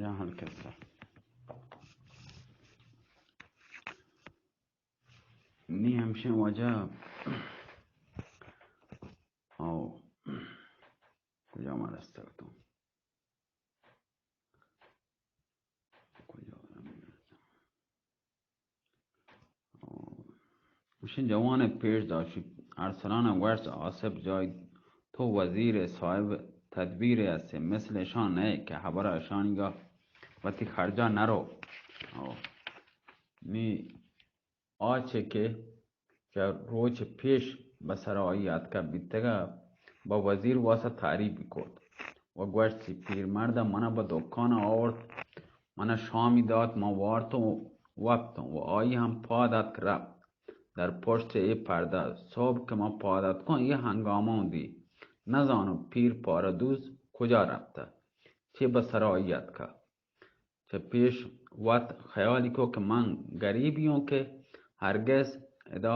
جان ہلکسا۔ نی ہمشیں واجہ۔ او۔ کجا ما رستگ تو؟ کجا؟ او۔ گوشیں جوان پیش داشت۔ ارسلان گوشت، آصف جائی، تو وزیر صاحب تدبیر ہستے، مثل اشان نئے کہ ہبر اشانی گا وتی خرجا نرو۔ او۔ نی آ چہ کہ چہ روچ پیش بہ سر آئی اتکگ بیتگ ء بہ وزیر واستا تعریف کرت و گوشتی، پیرمرد ء من ء بہ دکان ء آورت، من ء شامی دات، من وارت و وپتوں و آئی ہم پاد اتک رپت در پشت اے پردہ۔ صبح کہ من پاد اتکوں، اے ہنگامہ دی، نزانوں پیر پارہ دوز کجا رپتہ، چے بہ سر آئی اتکہ۔ چہ پیش وت خیالی کو کہ من گریبی اوں کہ ہرگز ادا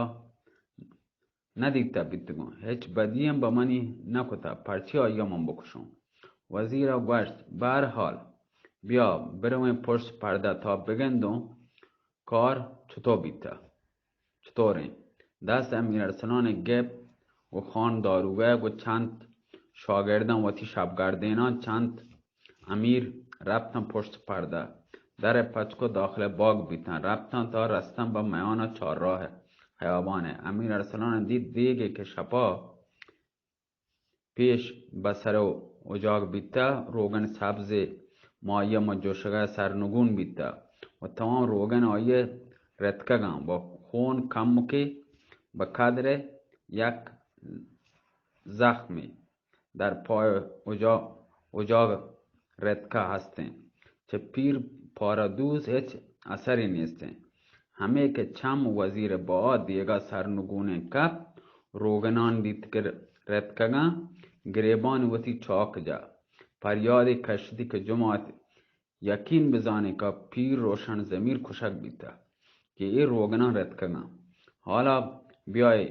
نہ دیتہ بیتگوں، ہچ بدی ہم بہ منی نہ کتہ، پرچی آئی ء من بکشوں؟ وزیر ء گوشت، بہرحال، بیا برویں پشت پردہ تا بگندوں کار چتو بیتہ۔ چطوریں؟ دست امیر ارسلان ء گپت و خان داروگہ گوں چنت شاگرداں، وتی شپگردیناں چنت امیر رپتاں پشت پردہ، در ء پچ کت، داخل باگ بیتاں، رپتاں تا رستاں بہ میان چارراہ ء خیابان ء۔ امیر ارسلان ء دیت دیگے کہ شپا پیش بہ سر ء اجاگ بیتہ، روگن سبز ء ماہی ء مجوشگ ء سرنگون بیتہ و تمام روگن آئی ء رتکگاں، بہ خون کمکے، بہ قدر ء یک زخمے در پای اجا-، اجاگ رتکہ ہستیں۔ چہ پیر پارہ دوز ہچ اثرے نیستیں۔ ہمے کہ چم وزیر بہا دیگا سرنگونیں کپت، روگنان دیت کہ رتکگاں، گریبان وتی چاک جا، پریادے کشتی کہ جماعت یقین بزانیں کہ پیر روشن ضمیر کشگ بیتہ کہ اے روگنان رتکگاں۔ حالا بیائے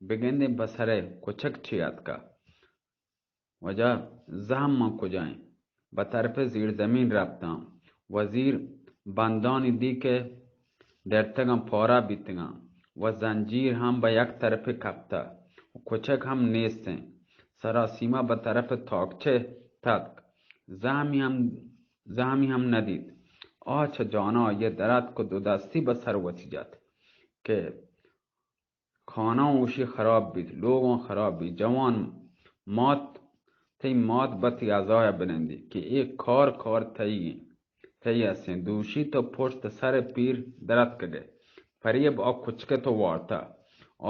بگندیں بہ سر ء کچک چے اتکہ۔ واجہ، زہم من کجا ایں؟ بہ طرف زیرزمین رپتاں۔ وزیر بندانی دی کہ درتگاں پارہ بیتگاں و زنجیر ہم بہ یک طرفے کپتہ و کچک ہم نیستیں۔ سراسیمہ بہ طرف تاکچہ تتک۔ زہمی ہم، زہمی ہم ندیت۔ آ چہ جانا آئی دراتک و دو دستی بہ سر وتی جت کہ خاناں اوشی خراب بیت، لوگاں خراب بیت۔ جوان، مات، تئی مات بہ تئی ازایا بنندی کہ اے کار کار تئی ایں، تئی ہستیں۔ دوشی تو پشت سر پیر درتکگئے۔ فریب آ کچکے تو وارتہ،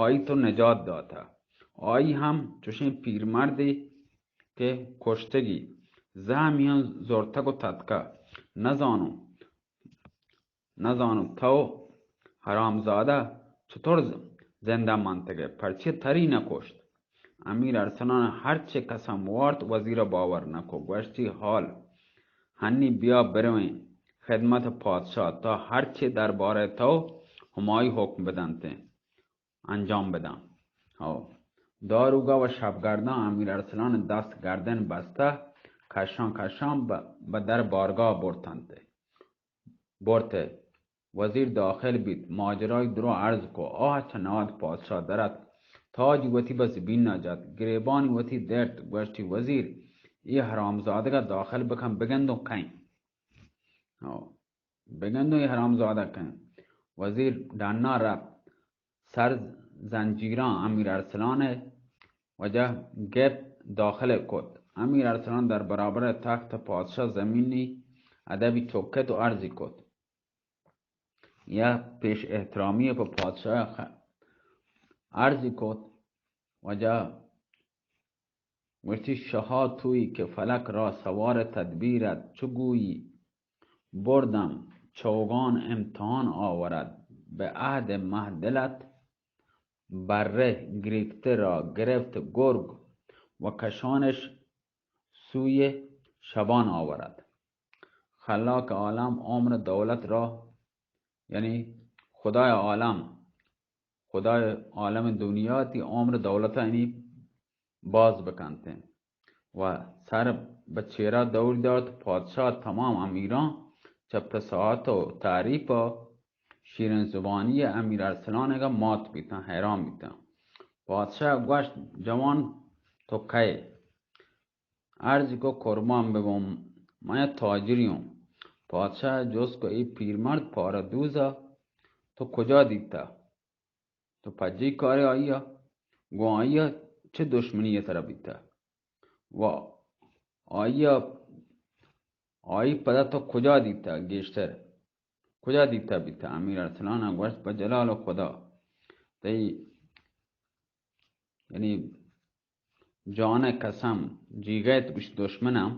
آئی تو نجات داتہ۔ آئی ہم چوشیں پیرمردے کہ کشتگی، زہمی ہم زرتگ و تتکہ۔ نزانوں نزانوں تو حرامزادہ چطور ز-، زندہ منتگئے؟ پرچے تری نہ کشت؟ امیر ارسلان ہرچے قسم وارت، وزیر باور نہ کو۔ گوشتی، حال ہنی بیا برویں خدمت پادشاہ، تا ہرچے دربارہ تو ہمائی حکم بدنتیں، انجام بدن۔ ہو۔ داروگا و شپگردان امیر ارسلان دست گردن بستہ، کشان کشان بہ، بہ در بارگاہ برتنت۔ برت ء وزیر داخل بیت، ماجرای درو عرض کو۔ آہ چہ ناد پادشاہ درت، تاجی وتی بہ زبین ء جت، گریبانی وتی درت، گوشتی، وزیر، اے حرامزادگ ء داخل بکن، بگندوں کئیں۔ ہو، بگندوں اے حرامزادگ کئیں۔ وزیر ڈنا رپت، سر زنجیراں امیر ارسلان ء واجہ گپت، داخل ء کت۔ امیر ارسلان در برابر ء تخت پادشاہ زمینی ادبی چکت و عرضی کت۔ یا پیش احترامی ء پہ پادشاہ خ-، عرضی کت، واجہ گوشتی، شہا توئی کہ فلک را سوار تدبیرت، چو گویی بردم چوگان امتحان آورد، به عهد مه دلت بره گریخته را گرفت گرگ و کشانش سوی شبان آورد۔ خلاق عالم عمر دولت را، یعنی خدای عالم، خدای عالم دنیا تی عمر دولت یعنی باز بکنتیں و سر بہ چیرا دور دات۔ پادشاہ تمام امیراں چہ پساہت و تعریف و شیرین زبانی امیر ارسلان اگا مات بیتاں، حیران بیتاں۔ پادشاہ گوشت، جوان، تو کئے؟ عرض کو، قربان ببوں، من تاجری ہوں۔ پادشاہ جست کو، اے پیرمرد پارہ دوزا تو کجا دیتا؟ تو پجی کارے آئیا؟ گوں آئیا چہ دشمنی ترا بیتا؟ و آئیا، آئی پدا تو کجا دیتا گیشتر؟ کجا دیتا بیتا؟ امیر ارسلان گوشت، بہ جلال خدا، تئی، یعنی، جان قسم، جیگت گوش دشمنم،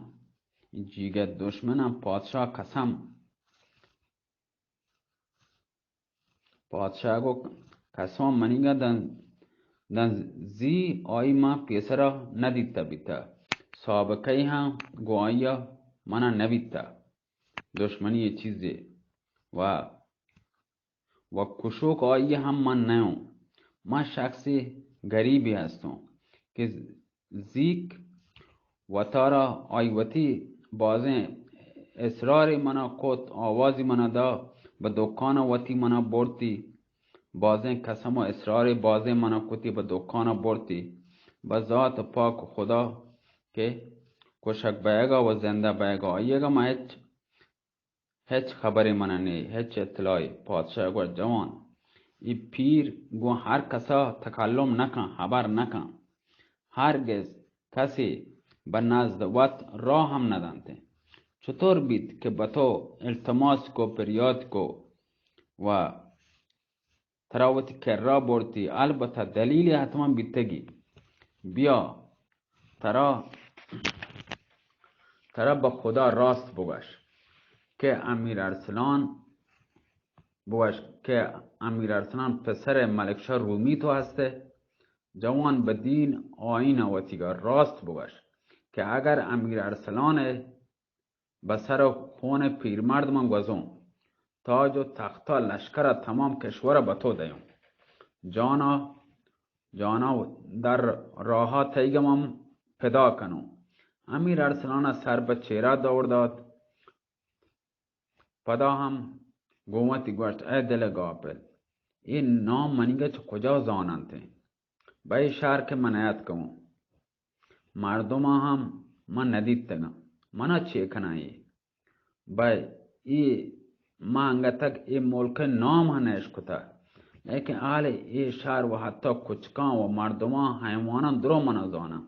جیگت دشمنم، پادشاہ قسم۔ پادشاہ گو، قسم منیگا دن، دن زی آئی ما پیسرا ندیتا بیتا، سابقہ ہم گو آئیا منا نبیتا، دشمنی چیزے و و کشوک آئی ہم من نیوں۔ من شخصی گریبے ہستوں کہ زیک وتارا آئی وتی بازیں اسرارے منا کت، آوازی منا دا، بہ دکانا وتی منا برتی، بازیں قسم و اسرارے بازیں منا کتی، بہ دکانا برتی۔ بہ ذات پاک خدا کہ کشک بئیگا و زندہ بئیگا آئیگا من ہچ ہچ خبرے منا نے، ہچ اطلاعے۔ پادشاہ گوشت، جوان، اے پیر گوں ہر کسا تکلم نکن، خبر نکن۔ ہرگز کسے بہ نزد وت راہ ہم ندنت۔ چطور بیت کہ بہ تو التماس کو، پریات کو و ترا وتی کرا برتی، البتہ دلیلے حتما بیتگی۔ بیا، ترا، ترا بہ خدا راست بگوش کہ امیر ارسلان، بگوش کہ امیر ارسلان پسر ملک شاہ رومی تو ہستے؟ جوان، بہ دین آئین وتیگا راست بگوش کہ اگر امیر ارسلان بہ سر خون پیرمرد من گوزوں، تاج و تختا لشکرا تمام کشورا بہ تو دیوں۔ جانا، جانا در راہا تئیگا من پدا کنوں۔ امیر ارسلانا سر بہ چیرا دور دات۔ پدا ہم گوں وتی گوشت، اے دل غافل، اے نام منیگا چہ کجا زاننت؟ بہ اے شہر کہ من نیاتکگوں۔ مردماں ہم من ندیتگاں۔ منا چے کناں اے؟ بئے، اے ما انگتگ اے ملک ء نام ہم نہ اشکتہ، لیکن اہل اے شہر و حتی کچکاں و مردماں، حیواناں درو منا زاناں۔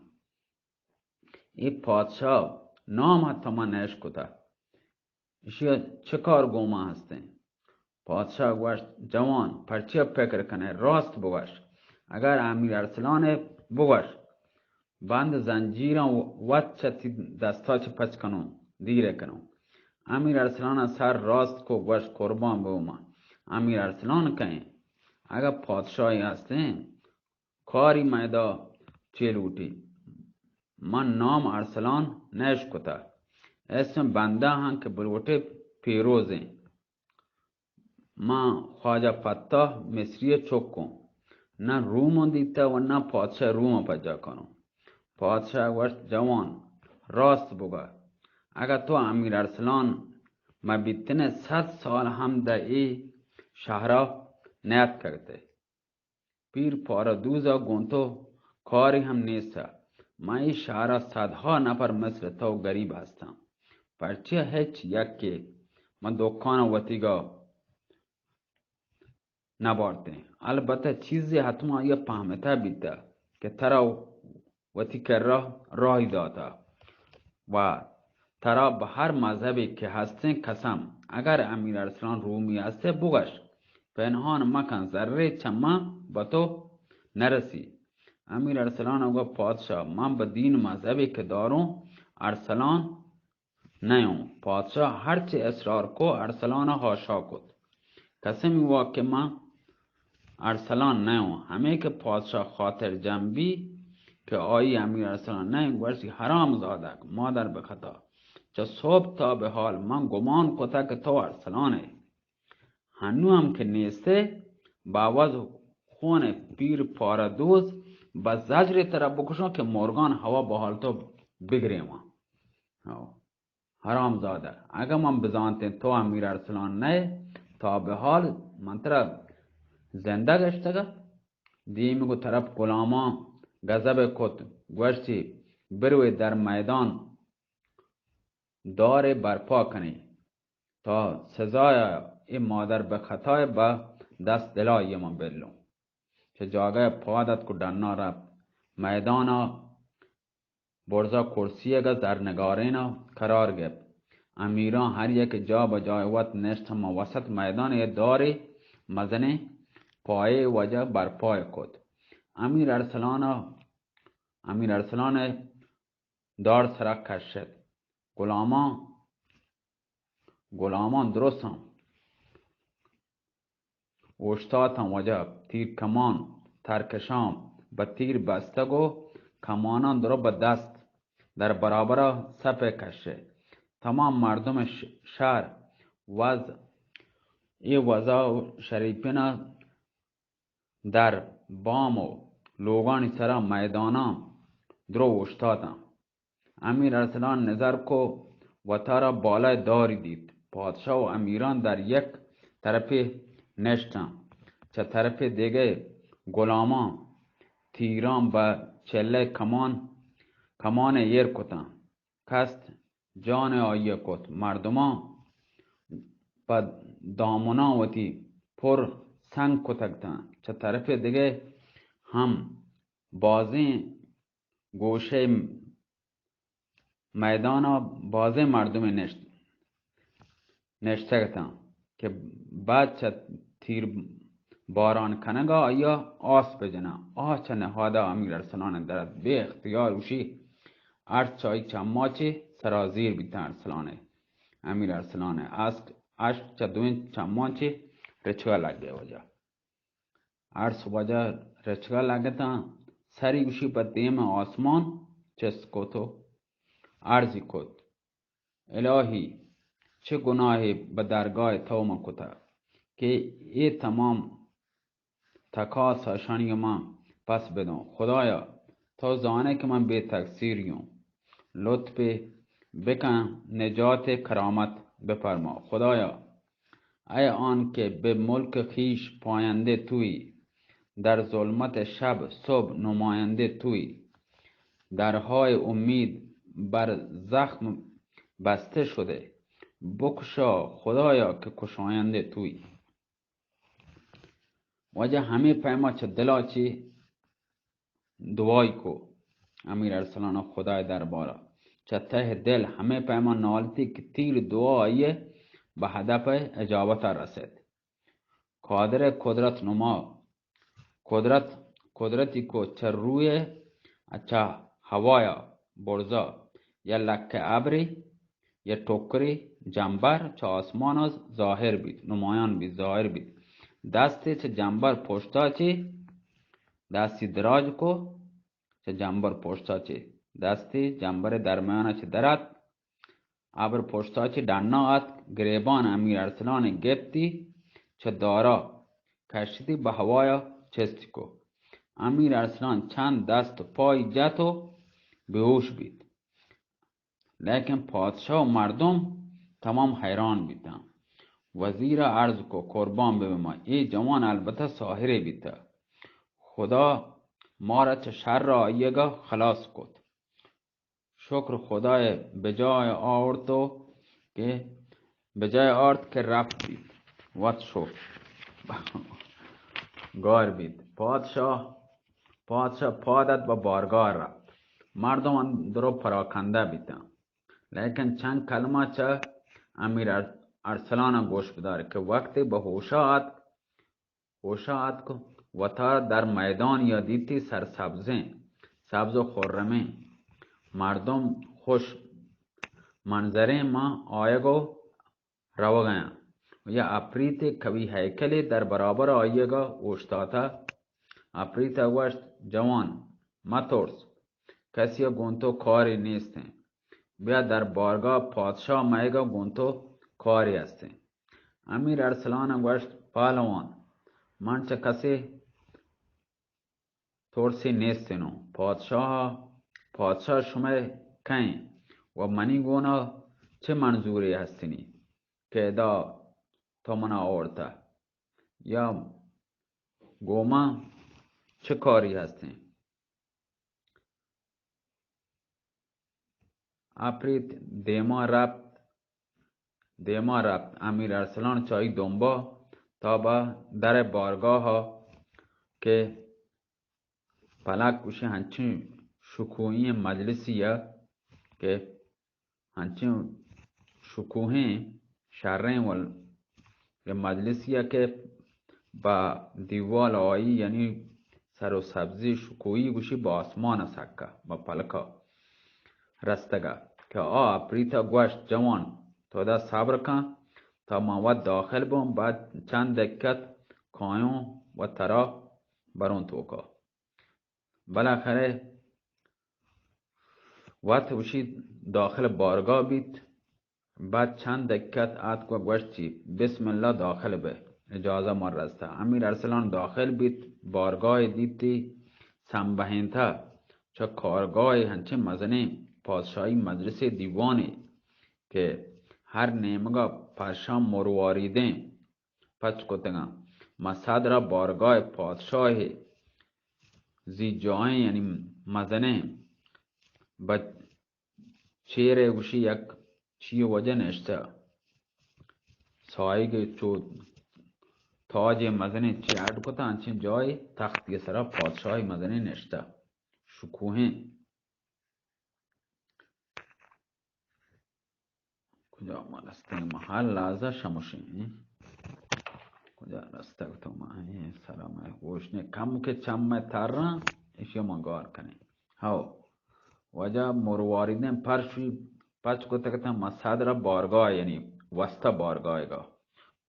اے پادشاہ نام حتی ما نہ اشکتہ۔ ایشی ء چہ کار گوں ما ہستیں؟ پادشاہ گوشت، جوان، پرچیا پکر کنئے؟ راست بگوش۔ اگر امیر ارسلان ء بگوش، بند زنجیراں وت چہ تی دستا چہ پچ کنوں، دیر ء کنوں۔ امیر ارسلان ء سر راست کو، گوشت، قربان بو من۔ امیر ارسلان کئیں؟ اگاں پادشاہے ہستیں، کاری میدا چے لوٹی؟ من نام ارسلان نہ اشکتہ۔ اسم بندہ ہاں کہ بلوٹے پیروزیں۔ من خواجہ فتاح مصری ء چک اوں۔ نہ روم دیتہ و نہ پادشاہ روم پجا کنوں۔ پادشاہ گوشت، جوان، راست بگا۔ اگہ تو امیر ارسلان مہ بیتنے، صد سال ہم دہ اے شہرا نیاتکگتے۔ پیر پارہ دوزا گوں تو کارے ہم نیست۔ ماں اے شہرا صدہا نفر مثل تو غریب ہستاں۔ پرچیا ہچ یکے ماں دکانا وتیگا نبارتیں۔ البتہ چیزے حتما آئیا پہمتہ بیتہ کہ ترا وتی کرا راہی داتہ و ترا بہ ہر مذہبے کہ ہستیں قسم، اگر امیر ارسلان رومی ہستہ بگوش، پنہان مکن، زرے چہ من بہ تو نرسی۔ امیر ارسلان گو، پادشاہ، من بہ دین مذہبے کہ داروں ارسلان نیوں۔ پادشاہ ہرچے اصرار کو، ارسلان حاشا کت۔ قسمی وا کہ من ارسلان نیوں۔ ہمے کہ پادشاہ خاطر جم بی کہ آئی امیر ارسلان نہ انت، گوشتی، حرام زادگ، مادر بہ خطا، چہ صبح تا بہ حال من گمان کتگ کہ تو ارسلان ئے۔ ہنو ہم کہ نیست ئے، بہ عوض خون پیر پارہ دوز بہ زجر ترا بکشاں کہ مرگان ہوا بہ حال تو بگریواں۔ او، حرام زادہ، اگہ من بزانتیں تو امیر ارسلان نئے، تا بہ حال من ترا زندہ گشتگا۔ دیم گو طرف غلامان غضب کت، گوشتی، بروے در میدان دارے برپا کنی، تا سزایا اے مادر بہ خطای بہ دست دلائی من بلوں۔ چہ جاگہ پاد اتک و ڈنا رفت۔ میدانا برزا کرسیگا زرنگارینا قرار گپت۔ امیران ہر یک جا بہ جای وت نشت، ہما وسط میدان اے دارے مزنیں پایے وجہ برپای کت۔ امیر ارسلانا، امیر ارسلان دار سرا کشت۔ غلامان، غلامان درستاں اوشتاتاں وجہ تیر کمان ترکشاں بہ تیر بستگ و کماناں درو بہ دست در برابرا سپے کشے۔ تمام مردم ش-، شہر وز، اے وزا و شریفینا در بام و لوگانی سرا میداناں درو اوشتاتاں۔ امیر ارسلان نظر کو وتارا بالای داری دیت۔ پادشاہ و امیران در یک طرفے نشتاں، چہ طرفے دگہ غلامان تیران بہ چلہ کمان، کمان ایر کتاں۔ کست جان آئی کت۔ مردمان پہ دامناں وتی پر سنگ کتگ تاں۔ چہ طرفے دگہ ہم بازیں گوشے میدانا بازیں مردمے نشت، نشتگ اتاں کہ بعد چہ تیر باران کنگا آیا آس بجناں۔ آ چہ نہادا امیر ارسلان درد بے اختیار اوشی ارس چہ آئی چماں چہ سرازیر بیتاں۔ ارسلان، امیر ارسلان اسک اشک چہ دوئیں چماں چہ رچگا لگے وجہ۔ ارس وجہ رچگا لگتاں، سری گوشی پہ دیم آسمان چست کت و عرضی کت، الہی، چہ گناہے بہ درگاہ تو من کتہ کہ اے تمام تکاس اشانی من پس بدوں؟ خدایا، تو زانے کہ من بے تقصیریوں، لطفے بکن، نجات کرامت بفرما۔ خدایا، اے آن کہ بہ ملک خویش پایندہ توئی، در ظلمت شب صبح نمایندہ توئی، درهای امید بر زخم بسته شده، بکشا خدایا که کشاینده توئی۔ واجہ ہمے پیما چہ دلا چہ دعائی کو، امیر ارسلان خدای دربارا چہ تہ دل ہمے پیما نالتی کہ تیر دعا آئیے بہ ہدف اجابتا رسیت۔ قادر قدرت نما، قدرت، قدرتی کو چہ روی چہ ہوایا برزا یا لکہ ابری یا ٹکری جمبر چہ آسمانا ظاہر بیت، نمایان بیت، ظاہر بیت۔ دستی چہ جمبر پشتا چہ دستی دراج کو، چہ جمبر پشتا چہ دستی جمبر درمیانا چہ درات، ابر پشتا چہ ڈنا اتک، گریبان امیر ارسلان گپتی، چہ دارا کشتی بہ ہوایا چست کو۔ امیر ارسلان چند دست پای جت و بیہوش بیت۔ لیکن پادشاہ و مردم تمام حیران بیتاں۔ وزیر عرض کو، قربان ببما، اے جوان البتہ ساحرے بیتہ۔ خدا مارا چہ شر آئیگا خلاص کت۔ شکر خدائے بجائے آورت و کہ بجائے آرت کہ رفت بیت، وت شو گار بیت۔ پادشاہ، پادشاہ پاد ات بہ بارگاہ رفت۔ مردم اندرو پراکندہ بیتاں۔ لیکن چند کلمہ چہ امیر ار-، ارسلان گوش بدار کہ وقتی بہ ہوشا ات، ہوشا اتک، وتارا در میدان یا دیتی سرسبزیں، سبز و خرمیں، مردم خوش منظریں ماں آیگ و روگ ء انت۔ یا اپریتے قوی ہیکلے در برابر آئیگا اوشتاتہ۔ اپریت ء گوشت، جوان، مہ ترس، کسی ء گوں تو کارے نیست انت۔ بیا در بارگاہ پادشاہ مئیگا گوں تو کارے است انت۔ امیر ارسلان ء گوشت، پہلوان، من چہ کسے ترسی نیست انوں۔ پادشاہ، پادشاہ شمئے کئیں؟ و منی گونا چه منظوری هستنی که ادا تو منا آورته؟ یا گوما چه کاری هستین؟ اپریت دیما رپت، دیما رپت۔ امیر ارسلان چہ آئی دمبا تا بہ در بارگاہا کہ پلک گوشی ہنچیں شکوہیں مجلسی ء کہ ہنچیں شکوہیں شریں ول-، مجلسی ء کہ با دیوال آئی، یعنی سر و سبزی شکوہی گوشی با آسمان ء سکا، با پلکا رستگا کہ آ اپریتا گوشت، جوان، تو دا صبر کن تا ما وت داخل بوں، بعد چند دقت کایوں و ترا بروں توکا۔ بالاخره وت وشی داخل بارگاہ بیت۔ بعد چند دقت آتک و گوشتی، بسم اللہ، داخل بہ، اجازہ ما رستا۔ امیر ارسلان داخل بیت، بارگاہ دیتی، سمبہینتا چہ کارگاہ ہنچیں مزنیں پادشاہی مجلس دیوانے کہ ہر نیمگا پرشان مرواریدیں پچ کتگاں۔ مسد را بارگاہ پادشاہ زی جاہیں، یعنی مزنیں، بہ چیرے گوشی یک چی وجہ نشتہ۔ سایگ چو تاج مزنیں چی اڈ کتا، انچیں جای تخت کے سرا پادشاہ مزنیں نشتہ۔ شکوہیں کجا ما رستگ؟ محل لازہ شمشیں۔ کجا رستگ تو؟ ما ایں سلام گوش نے کم کے چم میں ترن، ایشی ما گار کنیں۔ ہاو، واجہ مرواریدیں پرشی پچ کتگ تاں مسد را بارگاہ، یعنی وستا بارگاہ گا۔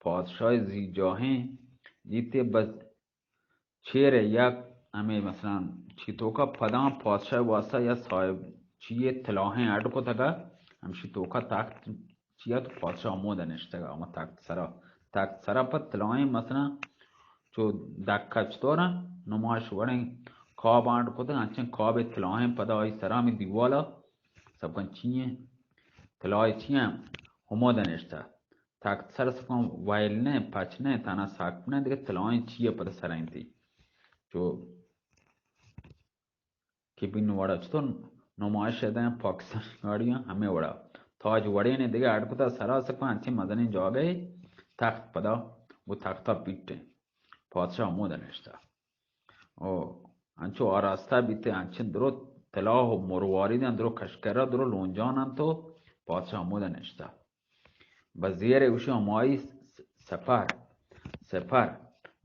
پادشاہ زی جاہیں جیتے بس چیرے یک ہمے مثلاً چی توکا پداں پادشاہ واسطہ یا صاحب چیے تلاہیں اڈ کتگا، ہمشی توکا تخت چیا تو پادشاہ ہمودا نشتگا، ہما تخت سرا، تخت سرا پہ تلاہیں مثلاً چو دکا چطور نمائش وڑیں کاب اڈ کتگ، انچیں کاب تلاہیں پدا آئی سرا ہمے دیوالا سبکن چیئیں تلاہیں چیئیں ہمودا نشتہ۔ تخت سر سکاں ویل نہ، پچ نہ، تانا ساکپ نہ، دگہ تلاہیں چیئے پد سرائینتی۔ چو کہ بین وڑا چطور نمائش دیں پاکستان گاڑیاں ہمے وڑا۔ تاج وڑے نے دگہ اڈ کتا سرا سکاں انچیں مزنیں جاگہے تخت پدا گو تختا پیٹیں۔ پادشاہ ہمودا نشتہ۔ او انچو آراستہ بیتے، انچیں درو تلاہ و مرواریدیں، درو کشکرہ، درو لونجان انت و پادشاہ ہمودا نشتہ۔ بہ زیرے گوشی ہمائی سپر، سپر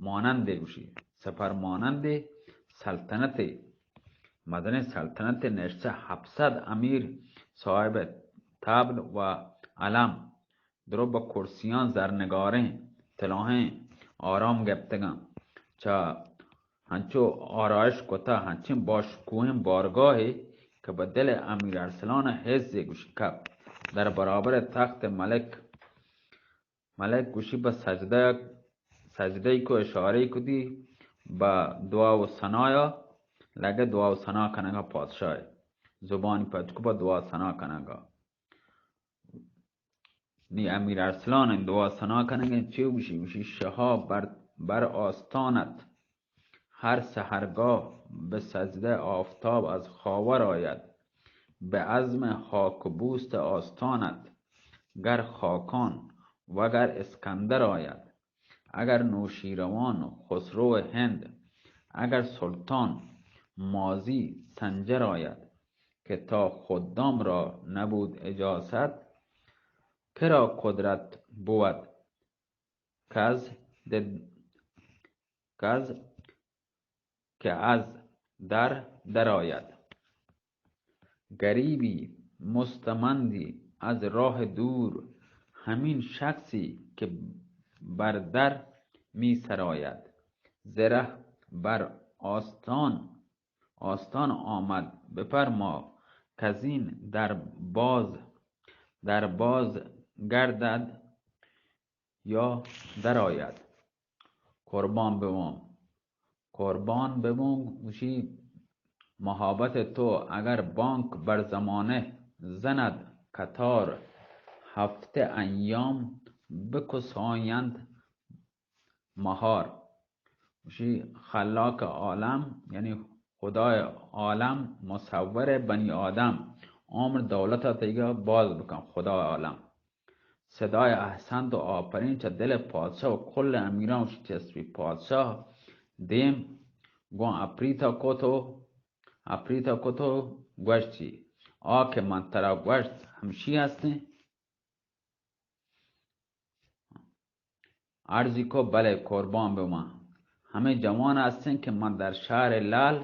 مانندے گوشی، سپر مانندے سلطنتے، مزنیں سلطنتے نشتہ، ہپت سد امیر صاحب طبل و علم درو بہ کرسیاں زرنگاریں تلاہیں آرام گپتگاں۔ چہ ہنچو آرائش کتا، ہنچیں باشکوہیں بارگاہے کہ بہ دل امیر ارسلان حزے گوشی کپ۔ در برابر تخت ملک، ملک گوشی بہ سجدہ، سجدہ کو اشارے کتی، بہ دعا و ثنایا لگے، دعا و ثنا کنگا پادشاہ زبانی پچ کو بہ دعا ثنا کنگا۔ نی امیر ارسلان ء دعا ثنا کنگ ء چے گوشی؟ گوشی، شہاب بر، بر آستان ات، ہر سحرگاہ بہ سجدہ آفتاب از خاور آید، بہ عزم خاک و بوست آستان ات، گر خاقان وگر اسکندر آید، اگر نوشیروان و خسرو ہند، اگر سلطان مازی سنجر آید، که تا خدام را نبود اجازت، کرا قدرت بود کز د-، کز که از در درآید. غریبی مستمندی از راه دور، همین شخصی که بر در می‌سراید. زره بر آستان آستان آمد، بفرما کزین در باز، در باز گردد یا درآید. قربان ببم، قربان ببم، گوشی، محبت تو اگر بانگ بر زمانه زند، قطار، هفته ایام بکسایند مهار. گوشی خلاق عالم، یعنی خدای عالم، مصور بنی آدم، عمر دولت تیگا باز بکن، خدای عالم. صدای احسنت و آفرین چه دل پادشاه و کل امیران چسبی. پادشاه دیم گون اپریتا کتو، اپریتا کتو گوشتی، آ که من ترا گوشت همشی هستیں؟ عرضی کو، بلے قربان بہ من، ہمے جوان ہستیں کہ من در شہر لال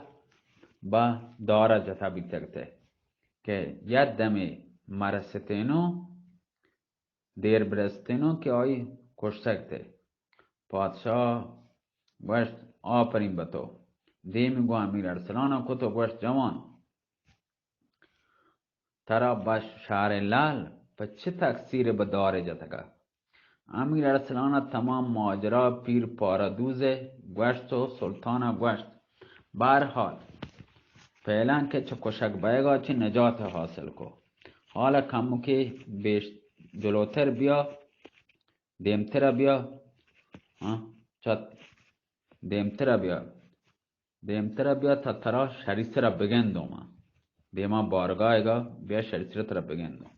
بہ دارا جتا بیتگ تے کہ یک دمے مرستینو، دیر برستینو کہ آئی کشتگ تے. پادشاہ گوشت، آفرین بہ تو. دیمی گو امیر ارسلان کت و گوشت، جوان، ترا بہ شہر لال پہ چہ تقصیر بہ دار جتگا؟ امیر ارسلان تمام ماجرا پیر پارہ دوز گوشت و سلطان گوشت، بہرحال، فعلاً کہ چہ کشگ بئیگا چہ نجات حاصل کو. حالا کمکے بیش جلوتر بیا، دیمترا بیا، ہاں، چت، دیمترا بیا، دیمترا بیا تا ترا شری سرا بگندوں. من دیما بارگاہگا بیا، شری سرا ترا بگندوں.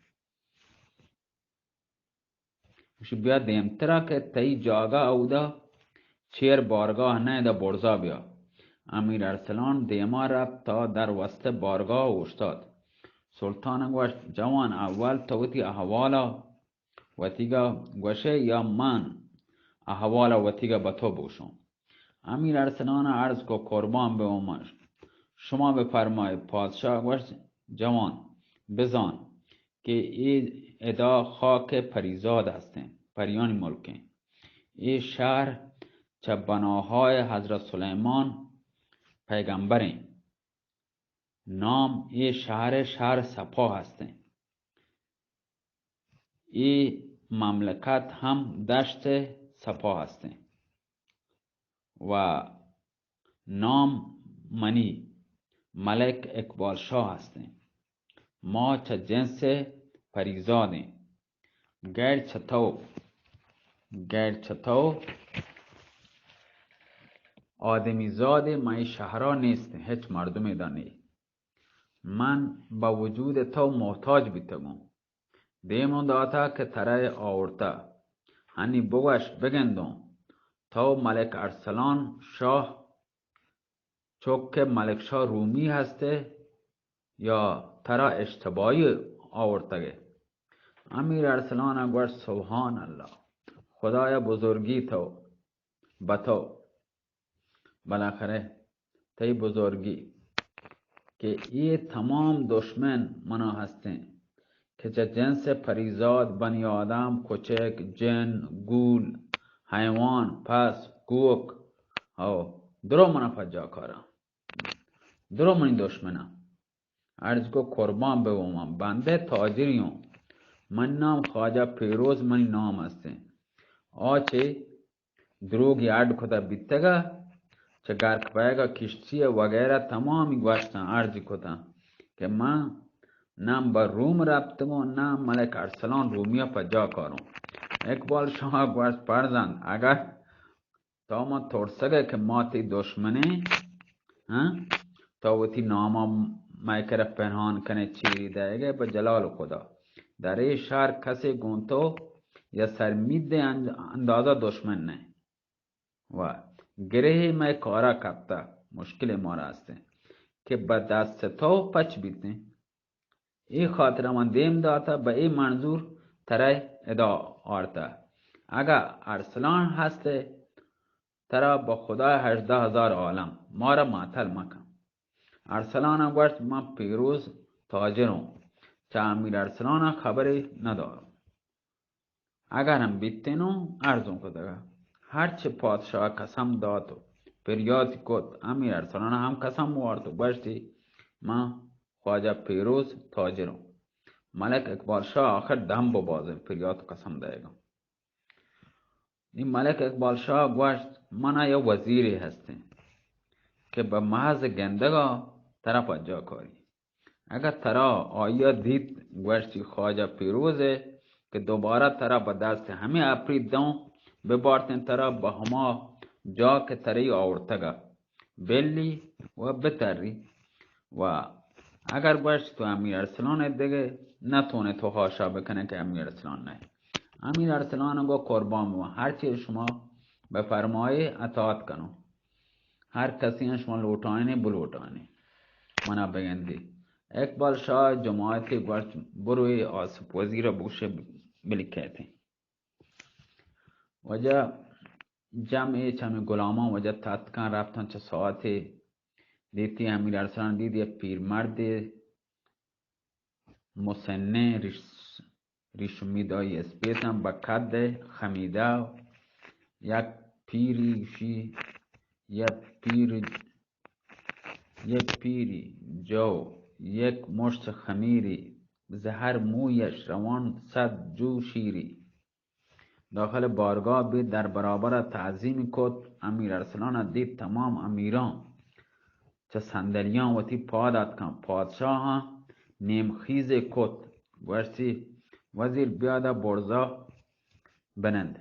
گوشی، بیا دیمترا کہ تئی جاگہ اودا چیر بارگاہ نہ، ادا برزا بیا. امیر ارسلان دیما رفت تا در وسط بارگاہ اوشتات. سلطان گوشت، جوان، اول تو وتی احوالا وتیگا گوشے یا من احوالا وتیگا بہ تو بوشوں؟ امیر ارسلان عرض کو، قربان بہ من، شما بفرمائے. پادشاہ گوشت، جوان، بزان کہ اے ادا خاک پریزاد ہستیں، پریانی ملکیں. اے شہر چہ بناہائے حضرت سلیمان پیغمبریں. نام اے شہر، شہر صفا ہستیں. اے مملکت ہم دشت صفا ہستیں. و نام منی ملک اقبال شاہ ہستیں. ما چہ جنس پریزادیں. غیر چہ تو، غیر چہ تو آدمی زادے مئے شہرا نیستیں، ہچ مردمے دا نی. من بہ وجود تو محتاج بیتگوں. دیمون داتا کہ ترا آورتا. ہنی بگوش، بگندوں، تو ملک ارسلان شاہ چک ملک شاہ رومی ہستے یا ترا اشتباہی آورتگے؟ امیر ارسلان گوشت، سبحان اللہ، خدایا بزرگی تو، بتو، بالاخرہ تئی بزرگی کہ اے تمام دشمن منا ہستیں کہ چہ جنس پریزاد، بنی آدم، کچک، جن، گول، حیوان، پس، گوک، او درو منا پجا کاراں، درو منی دشمناں. عرض کو، قربان بہ من، بندہ تاجری ہوں. من نام خواجہ پیروز منی نام ہستیں. آ چہ دروگی اڈ کتہ بیتگا، چہ گرک بئیگا کشتی وغیرہ تمامی گوشتاں، عرضی کتاں کہ من نہ بہ روم رپتگوں، نہ ملک ارسلان رومیا پجا کاروں. اقبال شاہ گوشت، فرزند، اگر تو ما ترسگے کہ ما تئی دشمنیں، ہاں؟ تو وتی ناما مئے کرا پنہان کنے، چیری دئیگے بہ جلال خدا. در اے شہر کسے گوں تو یا سرمیدے انج-، اندازہ دشمن نہ. و گرہے مئے کارا کپتہ، مشکلے مارا ہستیں کہ بہ دست تو پچ بیتیں. اے خاطرا من دیم داتہ، بہ اے منظور ترا ادا آرتہ. اگہ ارسلان ہستے، ترا بہ خدا ہژدہ ہزار عالم، مارا معطل مکن. ارسلان گوشت، من پیروز تاجروں، چہ امیر ارسلان خبرے نداروں. اگر ہم بیتینوں ارزوں کتگا. ہرچہ پادشاہ قسم دات و پریاتی کت، امیر ارسلان ہم قسم وارت و گوشتی، من خواجہ پیروز تاجروں. ملک اقبال شاہ آخر دم ببازیں، پریات و قسم دئیگا. نی ملک اقبال شاہ گوشت، منا یک وزیرے ہستیں کہ بہ محض گندگا ترا پجا کاری. اگہ ترا آئیا دیت، گوشتی، خواجہ پیروز ء کہ دوبارہ ترا بہ دست ہمے اپریت دوں، ببارتیں ترا بہ ہما جا کہ ترے آورتگ ء بلی و بتری۔ و اگر گوشت تو امیر ارسلان ء دگہ نہ تونے تو حاشا بکنے کہ امیر ارسلان نہ۔ امیر ارسلان گو قربان بوں، ہر چیز شما بفرمائے اطاعت کنوں۔ ہر کسی شما لوٹائنے بلوٹائنے، منا بگندی۔ اقبال شاہ جماعتی گوشت، بروی آصف وزیر بوشے بلکیتے۔ وجہ جمع چمی غلامان وجہ تاتکان رفتن چہ ساعتے دیتی امیر ارسلان دید یک پیر مردے مسنیں ریش، ریش امید آئی اسپیتاں بہ قد خمیدہ، یک پیری شی، یک پیر، یک پیری جو، یک مشت خمیری، زہر مویش روان صد جو شیری۔ داخل بارگاہ بیت، در برابر تعظیم کت۔ امیر ارسلان دید تمام امیران چہ صندلیاں وتی پاد اتکاں۔ پادشاہاں نیم خیزے کت، گوشتی، وزیر بیاد ء برزا بنند۔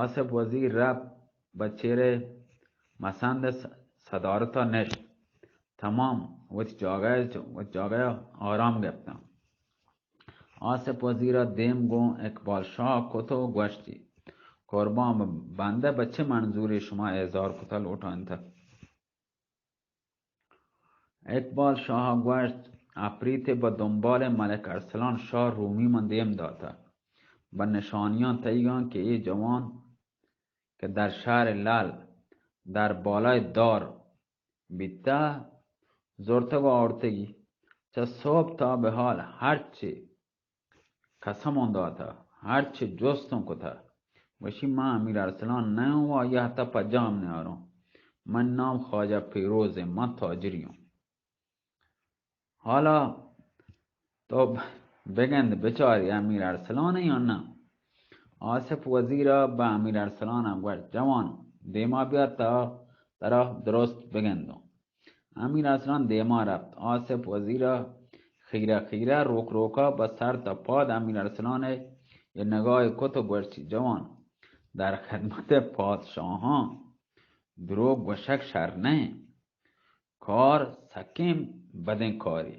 آصف وزیر رپت بہ چیرے مسند س-، صدارتا نشت۔ تمام وتی جاگہ، وتی جاگہ آرام گپتاں۔ آصف وزیر ء دیم گوں اقبال شاہ کت و گوشتی، قربان بندہ، بہ چہ منظوری شما اظہار کتہ لوٹائینتہ؟ اقبال شاہ ء گوشت، اپریتے بہ دنبال ملک ارسلان شاہ رومی من دیم داتہ، بہ نشانیاں تئیگاں کہ اے جوان کہ در شہر لعل در بالای دار بیتہ، زرتگ و آورتگی۔ چہ صبح تا بہ حال ہرچی قسماں داتہ، ہرچی جستاں کتہ، گوشی، من امیر ارسلان نیاں و آئی حتی پجام نیاراں۔ من نام خواجہ پیروز ایں، من تاجری آں۔ حالا تو بگند بچاری امیر ارسلان یا نہ؟ آصف وزیر ء بہ امیر ارسلان ء گوشت، جوان، دیما بیا تا ترا درست بگندوں۔ امیر ارسلان دیما رپت۔ آصف وزیر ء خیرہ خیرہ روک روکا بہ سر تا پاد امیر ارسلان ء نگاہ کت و گوشتی، جوان، در خدمت پادشاہاں دروگ گوشگ شر نہ انت۔ کار سکیں بدیں کارے۔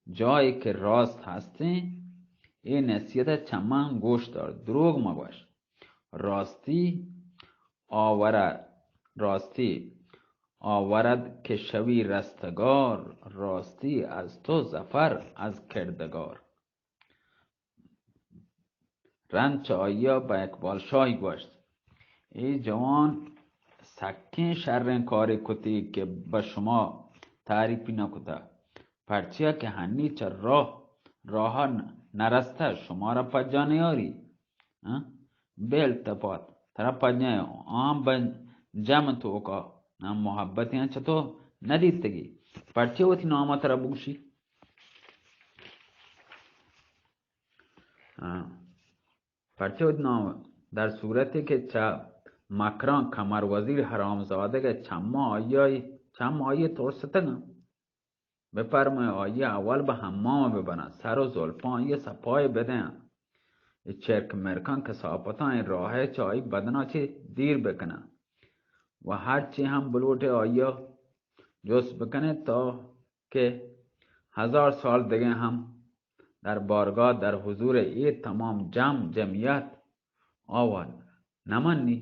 جاہے کہ راست ہستیں، اے نصیحت ء چماں گوش دار، دروگ مگوش۔ راستی آورد، راستی آورد کہ شوی رستگار، راستی از تو ظفر از کردگار۔ رند چہ آئی ء بہ اقبال شاہی گوشت، اے جوان سکیں شریں کارے کتی کہ بہ شما تعریفی نہ کتہ، پرچیا کہ ہنی چہ راہ، راہ ء نہ رستہ، شمارا پجا نیاری۔ ہاں؟ بے التفات، ترا پجا آں بہ جم توکا، ہاں، محبتیاں چہ تو نہ دیتگی، پرچیا وتی نام ء ترا بگوشی؟ ہاں۔ پرچہ وتی نام؟ در صورتے کہ چہ مکران کمر وزیر حرامزادگ ء چماں آئی ء، چم آئی ء ترستگ انت۔ بپرمائے آئی ء اول بہ حمام ء ببراں، سر و زلپاں آئی ء صفائے بدیاں۔ اے چرک مرکاں کثافتاں اے راہ ء چہ آئی بدنا چہ دیر بکناں۔ و ہرچی ہم بلوٹے آئی ء جست بکنے تا کہ ہزار سال دگہ ہم در بارگاہ، در حضور اے تمام جم جمعیت آ وہد نہ منی۔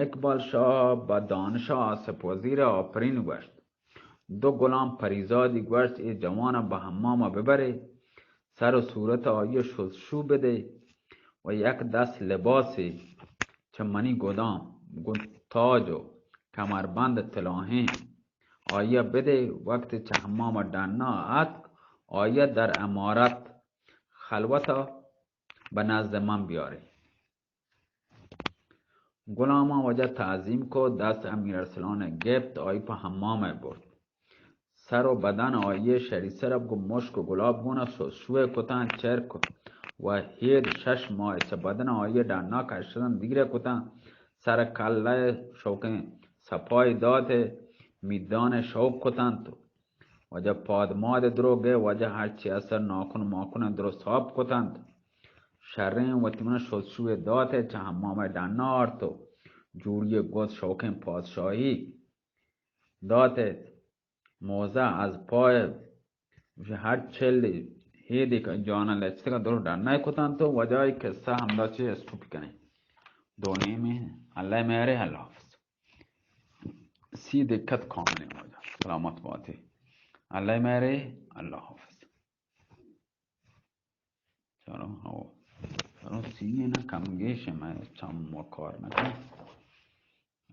اقبال شاہ بہ دانشا آصف وزیر ء آپرین گوشت۔ دو غلام پریزادی گوشت، اے جوان ء بہ حمام ء ببرے، سر و صورت ء آئی ء شست شو بدے و یک دست لباسے چہ منی گدام گوں تاج و کمربند طلاہیں آئی ء بدے، وقت چہ حمام ء ڈنا اتک، آئی ء در عمارت خلوت ء بہ نزد من بیارے۔ غلاماں واجہ تعظیم کو، دست امیر ارسلان ء گپت، آئی پہ حمام ء برت۔ سر و بدن آئی ء شری سرب گوں مشک و گلاب گون ء شست شوئے کتاں، چرک و ہید شش ماہ چہ بدن آئی ء ڈنا کشتن دیر ء کتاں، سر کلہ ء شوکیں سپائی دات ء میدان ء شوک کتنت۔ واجہ پاد ماد دروگے، واجہ ہرچی اثر ناکن ماکن درست آپ کتنت۔ شریں وتی من شوشوے داتے، چہ حمام ڈنا آرت و جوڑی گوز شوکیں پادشاہی داتے۔ موزہ از پای ہر چلی ہیدی کہ جانا لچتگا درو ڈنا کتنت و واجہ قصہ ہمدا چہ اسٹوپی کنیں۔ دو نیمیں۔ اللہ مہرے، اللہ حافظ۔ سی دقت کاملیں واجہ۔ سلامت باتے۔ اللہ مہرے، اللہ حافظ۔ چلو، ہو۔ چلو، سی نہ کم گیش، میں چم و کار نہ کنم۔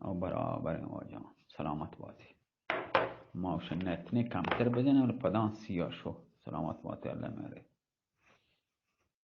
او برابر ہیں واجہ۔ سلامت باتے۔ ما اوش نیت نے کمتر بجن، اور پدان سی آ شو۔ سلامت باتے، اللہ مہرے۔